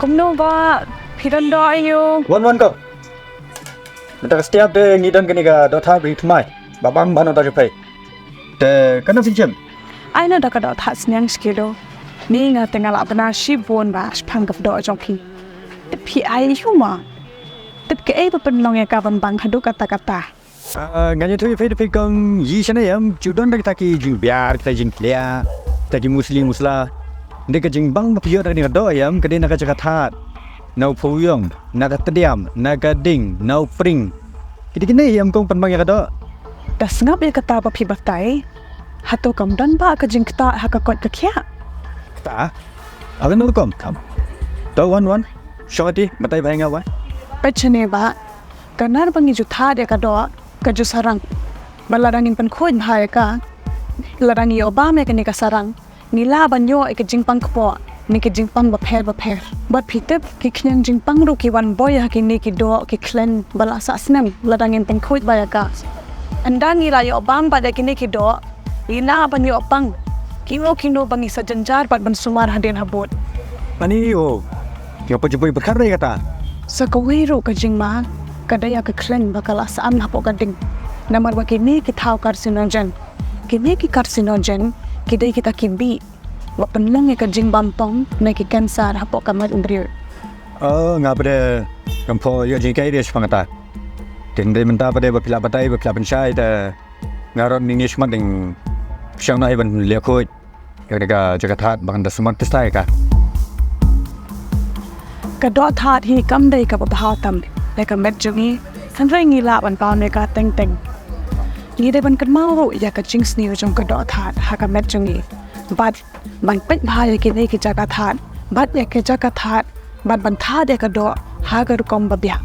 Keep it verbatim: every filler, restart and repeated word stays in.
Kumno ba phi don doh aiu? Wan wan ko. Mynta ka step te ngi don kane ka doh thad ba ngi thymmai ba bang ban uta jong phi. Te kano phi jem? Ai na da ka doh thad sniang shkilo. Ni nga te nga lah bna shibun ba shaphang ka doh jong phi. Te phi aiu ma? Te kaei ba pynlong ïa ka ban bang haduh katta katta? Ah, ngan ïathuh ïa phi da phi kong, ïa shane ïam, ju don da kita ki jingbiar, kita jingkhlieh, kita ki musli musla. Hynrei ka jingbang ba phi ïoh da kane ka doh ïam, ka dei na ka jaka thad, na u phuiong, na ka tdiam, na ka ding, na u pring. Kita kine ïam kong pynbang ïa ka doh. Da sngap ïa kata ba phi batai. Hato kam don ba ka jingktah ha ka koit ka khiah? Ktah? Agan nol kom kam. To wan wan. Shong ati, batai bha ïa nga wan. Peit shane ba. Ka nar ba ngi ju thad ïa ka doh, ka ju sarang. Ba lada ngin pynkhuid bha ïa ka, lada ngi ïoh bam ïa kane ka sarang, ngi lah ban ïoh ïa ka jingpang kpoh ne ka jingpang bapher bapher. Bad phi tip, ki khñiang jingpang ruh ki wan boi ha kine ki doh ki khleiñ ba la sah snem lada ngin pynkhuid bha ïa ka. Ynda ngi la ïoh bam bad ïa kine ki doh, ngi lah ban ïoh pang kino kino ba ngi sa jynjar bad ban sumar hadien habud. Ani o. Ïa phi ju pyrkhat re kata. Sa kawei ruh ka jingma ka dei ïa ka khleiñ ba ka la sah an hapoh ka ding. Namar ba kine ki thaw carcinogen. Kine ki carcinogen ki dei kita ki bih ba pynlong ïa ka jingbam pong ne ki cancer hapoh ka met u briew. Oh, nga pat de kam poi ïa jingkai de shaphang kata. Te hynrei mynta pat de ba phi la batai ba phi la pynshai te nga rot ni ni shmat ding shang noh hi ban leh khuid. Ïa ka jaka thad ba kan da sumar pisa ïa ka. Ka doh thad hi kam dei kaba bha tam ïa ka met jong ngi. Hynrei ngi lah ban bam ïa ka teng teng. Ngi dei ban kynmaw ruh ïa ka jingsniew jong ka doh thad ha ka met jong ngi. Bad ban peit bha ïa kine ki jaka thad bad ïa ka jaka thad bad ban thad ïa ka doh ha ka rukom ba biang.